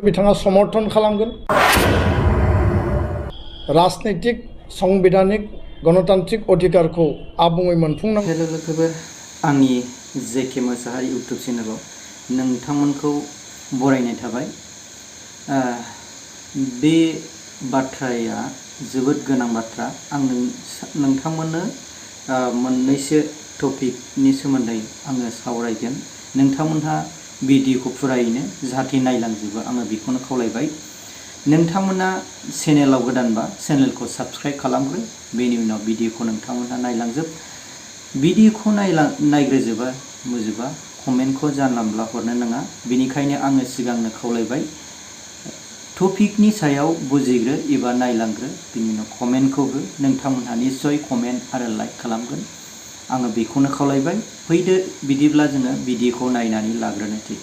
बिथाङा समर्थन खालामगोन राजनैतिक संबिधानिक गणतान्त्रिक अधिकारखौ आबुङै मोनफुंनांगौ। हेलो लोगोफोर, आंनि जेके मोसाहारि इउटुब चेनेलाव नोंथांमोनखौ बरायनाय थाबाय। बे बाथ्राया जोबोद गोनां बाथ्रा। आं नोंथांमोननो मोननैसो टपिकनि सोमोन्दै आङो सावरायगोन। नोंथांमोनहा भिडिअखौ फुरायैनो जाहाथे नायलांजोबो आङो बेखौनो खावलायबाय। नोंथांमोना चेनेलाव गोदानबा चेनेलखौ साबस्क्राइब खालामग्रो, बेनि उनाव भिडिअखौ नोंथांमोनहा नायलांजोब। भिडिअखौ नायग्रोजोबा मुजोबा कमेन्टखौ जानला मोनला हरनो नाङा। बेनिखायनो आङो सिगांनो खावलायबाय, टपिकनि सायाव बुजिग्रो एबा नायलांग्रो, बिनि उनाव कमेन्टखौ हो। नोंथांमोनहा निस्सय कमेन्ट आरो लाइक खालामगोन, आङो बेखौनो खावलायबाय। फैदो बिदिब्ला जोङो भिडिअखौ नायनानै लाग्रोनोसै।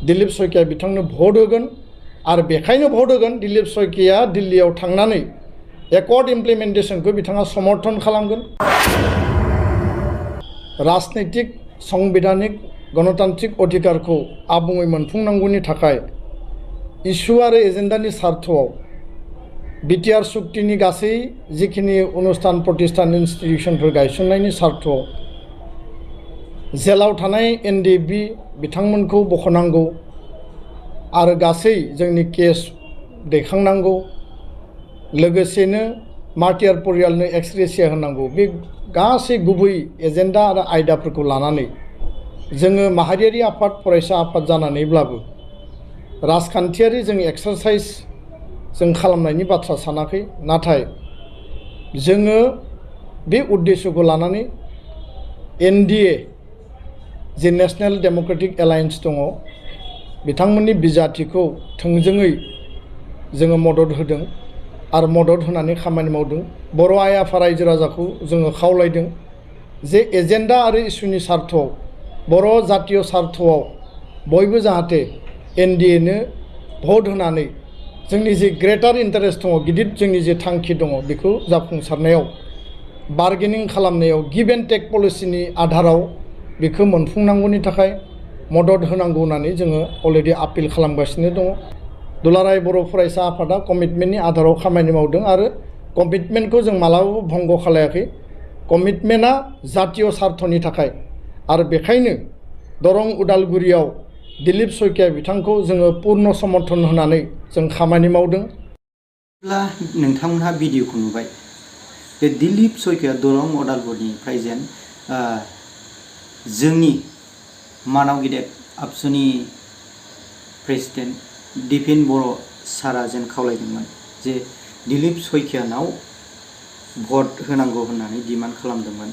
दिलीप सोयकिया बिथांनो भट होगोन आरो बेखायनो भट होगोन दिलीप सोयकिया दिल्लीयाव थांनानै एकर्ड इमप्लिमेन्टेशनखौ बिथाङा समर्थन खालामगोन। राजनैतिक संबिधानिक गणतान्त्रिक अधिकारखौ आबुङै मोनफुंनांगौनि थाखाय इस्यु आरो एजेन्डानि सार्थआव बिटिआर सुक्तिनि गासै जिखिनि अनुष्ठान प्रतिष्ठान इन्स्टिटिउसनफोर गायसननायनि सार्थआव जेलाव थानाय एनडिएफबि बिथांमोनखौ बखनांगौ आरो गासै जोंनि केस दैखांनांगौ, लोगोसेनो मार्टियार परियालनो एक्सग्रेसिया होनांगौ। बे गासै गुबै एजेन्डा आरो आयदाफोरखौ लानानै जोङो माहारियारि आफाद फरायसा आफाद जानानैब्लाबो राजखान्थियारि जों एक्सारसाइज जों खालामनायनि बाथ्रा सानाखै, नाथाय जोङो बे उद्देश्यखौ लानानै एनडिए जे नेशनेल डेमोक्रेटिक एलायन्स दङ बिथांमोननि बिजाथिखौ थोंजोङै जोङो मदद होदों आरो मदद होनानै खामानि मावदों। बर' आइ आफा रायजो राजाखौ जोङो खावलायदों जे एजेन्डा आरो इस्युनि सार्थआव बर' जातीय सार्थआव बयबो जाहाथे एनडिएनो भट होनानै जोंनि जे ग्रेटार इन्टारेस्ट दङ, गिदिर जोंनि जे थांखि दङ, बेखौ जाफुंसारनायाव बार्गेनिं खालामनायाव गिभ एन्ड टेक पलिसिनि आधाराव बेखौ मोनफुंनांगौनि थाखाय मदद होनांगौ होननानै जोङो अलरेडि आपिल खालामगासिनो दङ। दुलाराय बर' फरायसा आफादा कमिटमेन्टनि आधाराव खामानि मावदों आरो कमिटमेन्टखौ जों मालाबाबो भंग खालायाखै। कमिटमेन्टआ जातीय सार्थनि थाखाय आरो बेखायनो दरं उदालगुरियाव दिलीप सोयकिया बिथांखौ जोङो पूर्ण समर्थन होनानै जों खामानि मावदों। नोंथांमोनहा भिडिअखौ नुबाय, बे दिलीप सोयकिया दरं उदालगुरिनिफ्राय जेन जोंनि मानाव गिदिर आबसुनि प्रेसिडेन्ट दिपेन बर' सारा जेन खावलायदोंमोन जे दिलीप सोयकियानाव भट होनांगौ होननानै डिमान्ड खालामदोंमोन।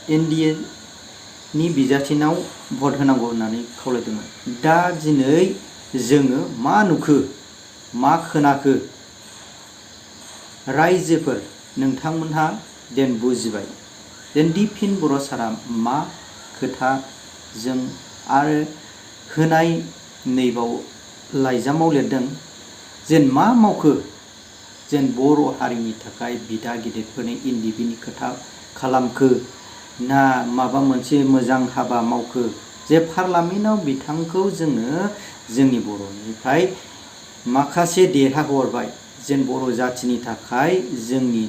एनडिएनि बिजाथिनाव भट होनांगौ होननानै खावलायदोंमोन। दा दिनै जोङो मा नुखो, मा खोनाखो, रायजोफोर नोंथांमोनहा जेन बुजिबाय जेन दिपेन बर' सारा मा खोथा जों आरो होनाय नैबाव लाइजामाव लिरदों जेन मा मावखो, जेन बर' हारिनि थाखाय बिदा गिदिरफोरनि एनडिएनि खोथा खालामखो ना माबा मोनसे मोजां हाबा मावखो, जे पार्लामेन्टआव बिथांखौ जोङो जोंनि बर'निफ्राय माखासे देरहाहरबाय, जेन बर' जाथिनि थाखाय जोंनि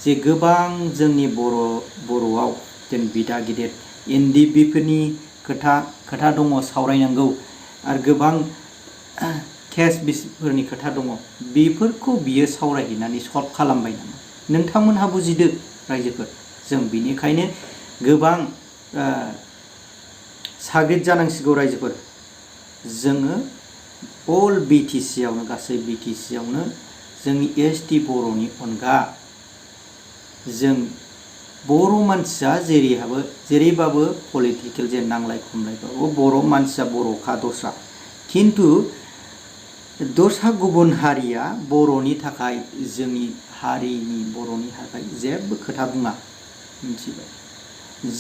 जे गोबां जोंनि बर'आव जेन बिदा गिदिर एनडिएफबिफोरनि खोथा दङ सावरायनांगौ आरो गोबां केसफोरनि खोथा दङ, बेफोरखौ बियो सावरायहैनानै सल्भ खालामबाय नामा? नोंथांमोनहा बुजिदो रायजोफोर। जों बिनिखायनो गोबां साग्रिद जानांसिगौ रायजोफोर। जोङो अल बिटिसिआवनो गासै बिटिसिआवनो जोंनि एसटि बर'नि अनगा जों बर' मानसिया जेरैबाबो पलिटिकेल जे नांलाय खमलायबाबो बर' मानसिया बर'खा दस्रा, खिन्थु दस्रा गुबुन हारिया बर'नि थाखाय जोंनि हारिनि बर'नि थाखाय जेबो खोथा बुङा, मिथिबाय?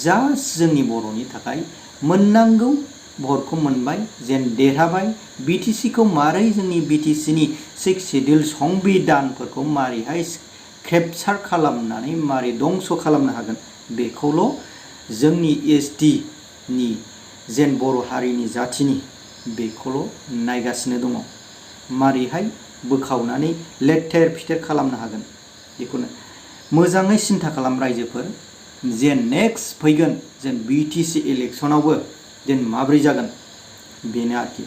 जास्ट जोंनि बर'नि थाखाय मोननांगौ भटखौ मोनबाय, जेन देरहाबाय। बिटिसिखौ मारै जोंनि बिटिसिनि 6 सिडिउल संबिधानफोरखौ मारैहाय केपचार खालामनानै मारै दंस खालामनो हागोन, बेखौल' जोंनि एसटिनि जेन बर' हारिनि जाथिनि बेखौल' नायगासिनो दङ। मारैहाय बोखावनानै लेथेर फिथेर खालामनो हागोन बेखौनो मोजाङै सिन्था खालाम रायजोफोर, जेन नेक्स्ट फैगोन जेन BTC इलेक्सनावबो जेन माब्रै जागोन बेनो आरोखि।